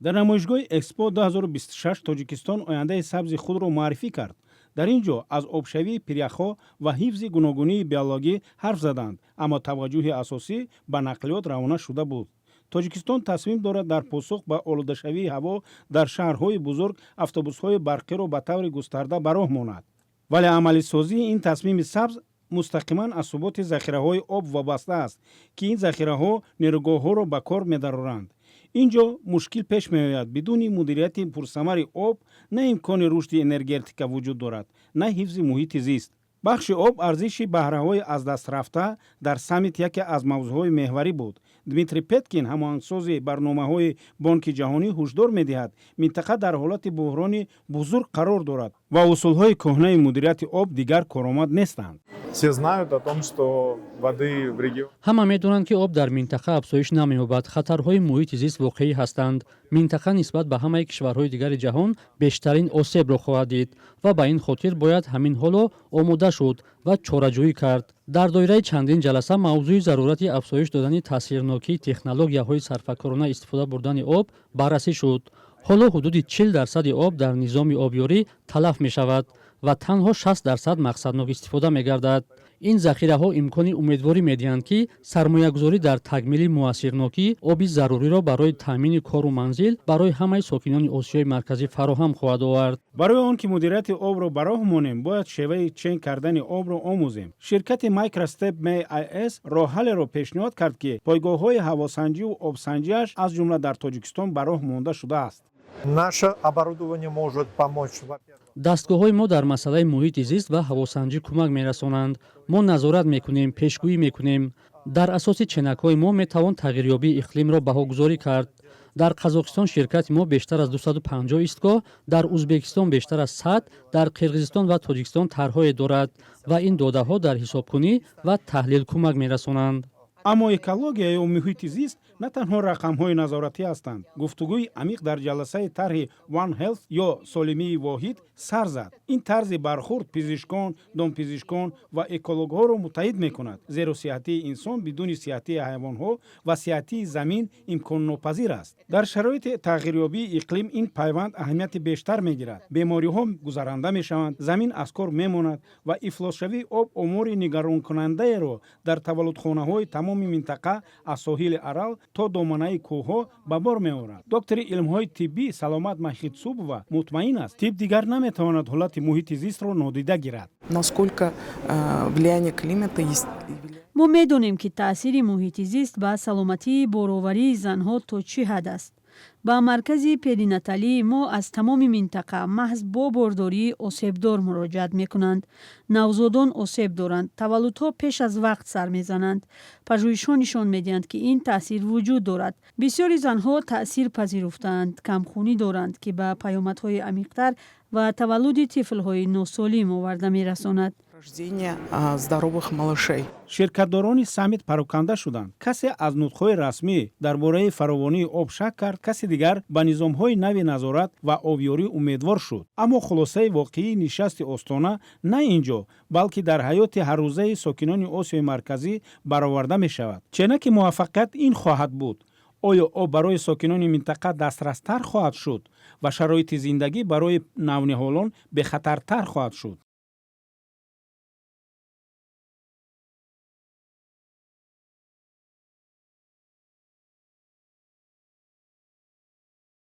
Дар намоишгоҳи Экспо 2026 Тоҷикистон ояндаи сабзи худро муаррифӣ кард. Дар ин ҷо аз обшавии пиряхҳо ва ҳифзи гуногунии биологӣ ҳарф заданд, аммо таваҷҷӯҳи асосӣ ба нақлиёт равона шуда буд. Тоҷикистон тасмим дорад дар посух ба олудашавии ҳаво дар шаҳрҳои бузург автобусҳои барқиро ба таври густарда ба роҳ монад, вале амалисозии ин тасмими сабз мустақиман аз суботи захираҳои об вобаста аст, ки ин захираҳо нерӯгоҳҳоро ба кор медароранд. Ин ҷо мушкил пеш меояд: бидуни мудирияти пурсамари об на имкони рушди энергетика вуҷуд дорад, на ҳифзи муҳити зист. Бахши об, арзиши баҳраҳои аз даст рафта дар саммит яке аз мавзӯъҳои меҳварӣ буд. Дмитрий Петкин, ҳамоҳангсози барномаҳои Бонки Ҷаҳонӣ, ҳушдор медиҳад: минтақа дар ҳолати буҳрони бузург қарор дорад ва усулҳои кӯҳнаи мудирияти об дигар коромад нестанд. Все знают о том, что воды в регионе Ҳама медонанд, ки об дар минтақа афзоиш намеёбад. Хатарҳои муҳити зист воқеӣ ҳастанд. Минтақа нисбат ба ҳамаи кишварҳои дигари ҷаҳон бештарин осебро хоҳад дид ва ба ин хотир бояд ҳамин ҳоло омода шуд ва чораҷӯӣ кард. Дар доираи чандин ҷаласа мавзӯи зарурати афзоиш додани таъсирнокии технологияҳои сарфакорона истифода бурдани об баррасӣ шуд. Ҳоло ҳудуди 40 дарсади об дар низоми обёрӣ талаф мешавад ва танҳо 60 дарсад мақсаднок истифода мегардад. Ин захираҳо имкони умедворӣ медиҳанд, ки сармоягузорӣ дар такмили муассирнокӣ оби заруриро барои таъмини кору манзил барои ҳамаи сокинони Осиёи Марказӣ фароҳам хоҳад овард. Барои он ки мудирияти обро ба роҳ монем, бояд шеваи чен кардани обро омӯзем. Ширкати Microstep MIS роҳҳаллеро пешниҳод кард, ки пойгоҳҳои ҳавосанҷиву обсанҷиаш, аз ҷумла дар Тоҷикистон, ба роҳ монда шудааст. Наше оборудование может помочь, во-первых, Дастгоҳҳои мо дар масъалаи муҳити зист ва ҳавосанҷӣ кӯмак мерасонанд. Мо назорат мекунем, пешгӯӣ мекунем. Дар асоси ченакҳои мо метавон тағйирёбии иқлимро баҳогузорӣ кард. Дар Қазоқистон ширкати мо бештар аз 250 истгоҳ, дар Узбекистон бештар аз 100, дар Қирғизистон ва Тоҷикистон тарҳое дорад ва ин додаҳо дар ҳисобкунӣ ва таҳлил кӯмак мерасонанд. Аммо экология ё муҳити зист на танҳо рақамҳои назоратӣ ҳастанд. Гуфтугӯи амиқ дар ҷаласаи тарҳи One Health ё солимии воҳид сар зад. Ин тарзи бархурд пизишкон, домпизишкон ва экологҳоро муттаҳид мекунад, зеро сиҳатии инсон бидуни сиҳатии ҳайвонҳо ва сиҳатии замин имконнопазир аст. Дар шароити тағйирёбии иқлим ин пайванд аҳамияти бештар мегирад. Бемориҳо гузаранда мешаванд, замин аз кор мемонад ва ифлосшавии об омори нигаронкунандаеро дар таваллудхонаҳои тамоми минтақа, аз соҳили Арал то доманаи кӯҳҳо, ба бор меорад. Доктори илмҳои тиббӣ Саломат Махитсубова мутмаин аст: тиб дигар наметавонад ҳолати муҳити зистро нодида гирад. Насколько влияние климата есть. Мо медонем, ки таъсири муҳити зист ба саломатии бороварии занҳо то чӣ ҳад аст. Ба маркази перинаталии мо аз тамоми минтақа маҳз бо бордории осебдор муроҷиат мекунанд. Навзодон осеб доранд, таваллудҳо пеш аз вақт сар мезананд. Пажӯҳишҳо нишон медиҳанд, ки ин таъсир вуҷуд дорад. Бисёри занҳо таъсир пазируфтаанд, камхунӣ доранд, ки ба паёмадҳои амиқтар ва таваллуди тифлҳои носолим оварда мерасонад. Рождение здоровых малышей. Ширкатдорони саммит пароканда шуданд. Касе аз нутқҳои расмӣ дар бораи фаровонии об шак кард, каси дигар ба низомҳои нави назорат ва обёрӣ умедвор шуд. Аммо хулосаи воқеии нишасти Остона на ин ҷо, балки дар ҳаёти ҳаррӯзаи сокинони Осиёи Марказӣ бароварда мешавад. Ченаки муваффақият ин хоҳад буд: оё об барои сокинони минтақа дастрастар хоҳад шуд ва шароити зиндагӣ барои навниҳолон бехатартар хоҳад шуд?